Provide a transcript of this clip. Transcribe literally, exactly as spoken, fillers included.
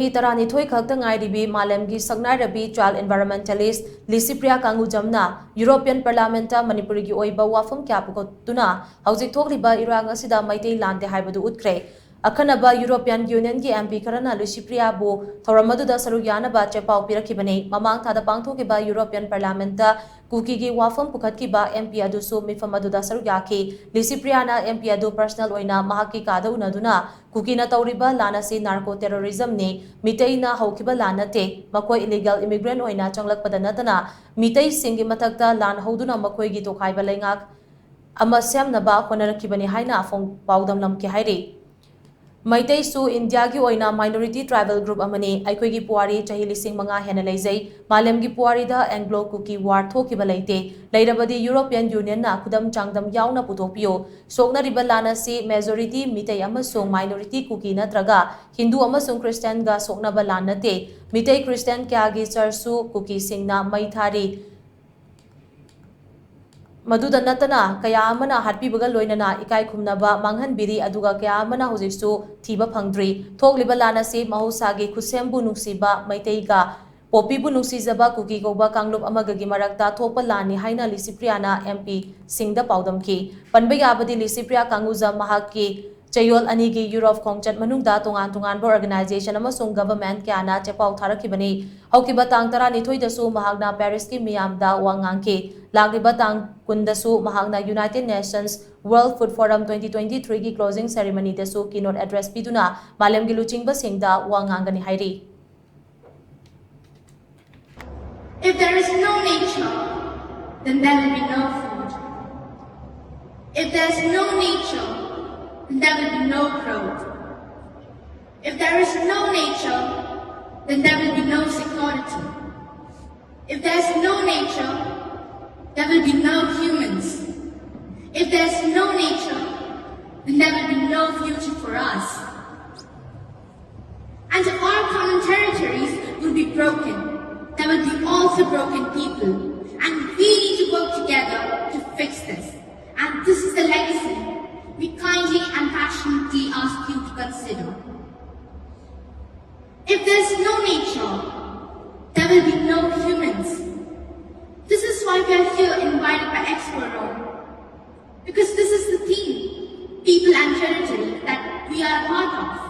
ꯆꯍꯤ ꯇꯔꯥꯅꯤꯊꯣꯏ ꯈꯛꯇ ꯉꯥꯏꯔꯤꯕꯤ ꯃꯥꯂꯦꯝꯒꯤ ꯁꯛꯅꯥꯏꯔꯕꯤ child environmentalist Licypriya ꯀꯥꯡꯒꯨꯖꯝꯅ European Parliament ꯇ ꯃꯅꯤꯄꯨꯔꯒꯤ ꯑꯣꯏꯕ ꯋꯥꯐꯝ ꯀꯌꯥ ꯄꯨꯈꯠꯇꯨꯅ ꯍꯧꯖꯤꯛ ꯊꯣꯛꯂꯤꯕ ꯏꯔꯥꯡ ꯑꯁꯤꯗ ꯃꯩꯇꯩ ꯂꯥꯟꯗꯦ ꯍꯥꯏꯕꯗꯨ ꯎꯠꯈ꯭ꯔꯦ꯫ ꯑꯈꯟꯅꯕ European Union ꯒꯤ M P ꯈꯔꯅ ꯂꯤꯁꯤꯄ꯭ꯔꯤꯌꯥꯕꯨ ꯊꯧꯔꯝ ꯑꯗꯨꯗ ꯁꯔꯨꯛ ꯌꯥꯅꯕ ꯆꯦꯄꯥꯎ ꯄꯤꯔꯛꯈꯤꯕꯅꯤ꯫ ꯃꯃꯥꯡ ꯊꯥꯗ ꯄꯥꯡꯊꯣꯛꯈꯤꯕ European Parliament ꯇ ꯀꯨꯀꯤꯒꯤ ꯋꯥꯐꯝ ꯄꯨꯈꯠꯈꯤꯕ M P ꯑꯗꯨꯁꯨ ꯃꯤꯐꯝ ꯑꯗꯨꯗ ꯁꯔꯨꯛ ꯌꯥꯈꯤ꯫ ꯂꯤꯁꯤꯄ꯭ꯔꯤꯌꯥꯅ M P ꯑꯗꯨ personal ꯑꯣꯏꯅ ꯃꯍꯥꯛꯀꯤ ꯀꯥꯗ ꯎꯅꯗꯨꯅ ꯀꯨꯀꯤꯅ ꯇꯧꯔꯤꯕ ꯂꯥꯟ ꯑꯁꯤ narco terrorism ꯅꯤ, ꯃꯤꯇꯩꯅ ꯍꯧꯈꯤꯕ ꯂꯥꯟ ꯅꯠꯇꯦ, ꯃꯈꯣꯏ illegal immigrant ꯑꯣꯏꯅ ꯆꯪꯂꯛꯄꯗ ꯅꯠꯇꯅ ꯃꯤꯇꯩꯁꯤꯡꯒꯤ ꯃꯊꯛꯇ ꯂꯥꯟ ꯍꯧꯗꯨꯅ ꯃꯈꯣꯏꯒꯤ ꯇꯣꯈꯥꯏꯕ ꯂꯩꯉꯥꯛ ꯑꯃ ꯁꯦꯝꯅꯕ ꯍꯣꯠꯅꯔꯛꯈꯤꯕꯅꯤ ꯍꯥꯏꯅ ꯐꯣꯡ-, ꯄꯥꯎꯗꯝꯂꯝꯈꯤ ꯍꯥꯏꯔꯤ꯫ ꯃꯩꯇꯩꯁꯨ ꯏꯟꯗꯤꯌꯥꯒꯤ ꯑꯣꯏꯅ minority tribal group ꯑꯃꯅꯤ꯫ ꯑꯩꯈꯣꯏꯒꯤ ꯄꯨꯋꯥꯔꯤ ꯆꯍꯤ ꯂꯤꯁꯤꯡ ꯃꯉꯥ ꯍꯦꯟꯅ ꯂꯩꯖꯩ꯫ ꯃꯥꯂꯦꯝꯒꯤ ꯄꯨꯋꯥꯔꯤꯗ Anglo Kuki War ꯊꯣꯛꯈꯤꯕ ꯂꯩꯇꯦ꯫ ꯂꯩꯔꯕꯗꯤ European Union ꯅ ꯈꯨꯗꯝ ꯆꯥꯡꯗꯝ ꯌꯥꯎꯅ ꯄꯨꯊꯣꯛꯄꯤꯌꯨ꯫ ꯁꯣꯛꯅꯔꯤꯕ ꯂꯥꯟ ꯑꯁꯤ majority ꯃꯤꯇꯩ ꯑꯃꯁꯨꯡ minority ꯀꯨꯀꯤ ꯅꯠꯇ꯭ꯔꯒ ꯍꯤꯟꯗꯨ ꯑꯃꯁꯨꯡ ꯈ꯭ꯔꯤꯁꯇꯤꯌꯥꯟꯒ ꯁꯣꯛꯅꯕ ꯂꯥꯟ ꯅꯠꯇꯦ꯫ ꯃꯤꯇꯩ ꯈ꯭ꯔꯤꯁꯇꯤꯌꯥꯟ ꯀꯌꯥꯒꯤ ꯆꯔꯆꯁꯨ ꯀꯨꯀꯤꯁꯤꯡꯅ ꯃꯩ ꯊꯥꯔꯤ꯫ ꯃꯗꯨꯗ ꯅꯠꯇꯅ ꯀꯌꯥ ꯑꯃꯅ ꯍꯥꯠꯄꯤꯕꯒ ꯂꯣꯏꯅꯅ ꯏꯀꯥꯏ ꯈꯨꯝꯅꯕ ꯃꯥꯡꯍꯟꯕꯤꯔꯤ, ꯑꯗꯨꯒ ꯀꯌꯥ ꯑꯃꯅ ꯍꯧꯖꯤꯛꯁꯨ ꯊꯤꯕ ꯐꯪꯗ꯭ꯔꯤ꯫ ꯊꯣꯛꯂꯤꯕ ꯂꯥꯟ ꯑꯁꯤ ꯃꯍꯧꯁꯥꯒꯤ ꯈꯨꯠꯁꯦꯝꯕꯨ ꯅꯨꯡꯁꯤꯕ ꯃꯩꯇꯩꯒ ꯄꯣꯄꯤꯕꯨ ꯅꯨꯡꯁꯤꯖꯕ ꯀꯨꯀꯤ ꯀꯧꯕ ꯀꯥꯡꯂꯨꯞ ꯑꯃꯒꯒꯤ ꯃꯔꯛꯇ ꯊꯣꯛꯄ ꯂꯥꯟꯅꯤ ꯍꯥꯏꯅ ꯂꯤꯁꯤꯄ꯭ꯔꯤꯌꯥꯅ M P ꯁꯤꯡꯗ ꯄꯥꯎꯗꯝꯈꯤ꯫ ꯄꯟꯕ ꯌꯥꯕꯗꯤ ꯂꯤꯁꯤꯄ꯭ꯔꯤꯌꯥ ꯀꯥꯡꯒꯨꯖꯝ ꯃꯍꯥꯛꯀꯤ ꯆꯌꯣꯜ ꯑꯅꯤꯒꯤ ꯌꯨꯔꯣꯞ ꯈꯣꯡꯆꯠ ꯃꯅꯨꯡꯗ ꯇꯣꯉꯥꯟ ꯇꯣꯉꯥꯟꯕ organization ꯑꯃꯁꯨꯡ government ꯀꯌꯥꯅ ꯆꯦꯄꯥꯎ ꯊꯥꯔꯛꯈꯤꯕꯅꯤ꯫ ꯍꯧꯈꯤꯕ ꯇꯥꯡ ꯇꯔꯥꯅꯤꯊꯣꯏꯗꯁꯨ ꯃꯍꯥꯛꯅ ꯄꯦꯔꯤꯁꯀꯤ ꯃꯤꯌꯥꯝꯗ ꯋꯥ ꯉꯥꯡꯈꯤ꯫ ꯂꯥꯛꯂꯤꯕ ꯇꯥꯡ ꯀꯨꯟꯗꯁꯨ ꯃꯍꯥꯛꯅ United Nations World Food Forum twenty twenty-three ꯒꯤ closing ceremony ꯗꯁꯨ keynote address ꯄꯤꯗꯨꯅ ꯃꯥꯂꯦꯝꯒꯤ ꯂꯨꯆꯤꯡꯕꯁꯤꯡꯗ ꯋꯥ ꯉꯥꯡꯒꯅꯤ ꯍꯥꯏꯔꯤ꯫ If there is no nature, then there will be no food. If there is no nature, then there will be no growth. If there is no nature, then there will be no security. If there is no nature, there will be no humans. If there is no nature, then there will be no future for us. And our common territories will be broken. There will be also broken people. And we need to work together to fix this. And this is the legacy we kindly and passionately ask you to consider. There's no nature. There will be no humans. This is why we are here invited by Explore Rome. Because this is the theme, people and territory that we are a part of.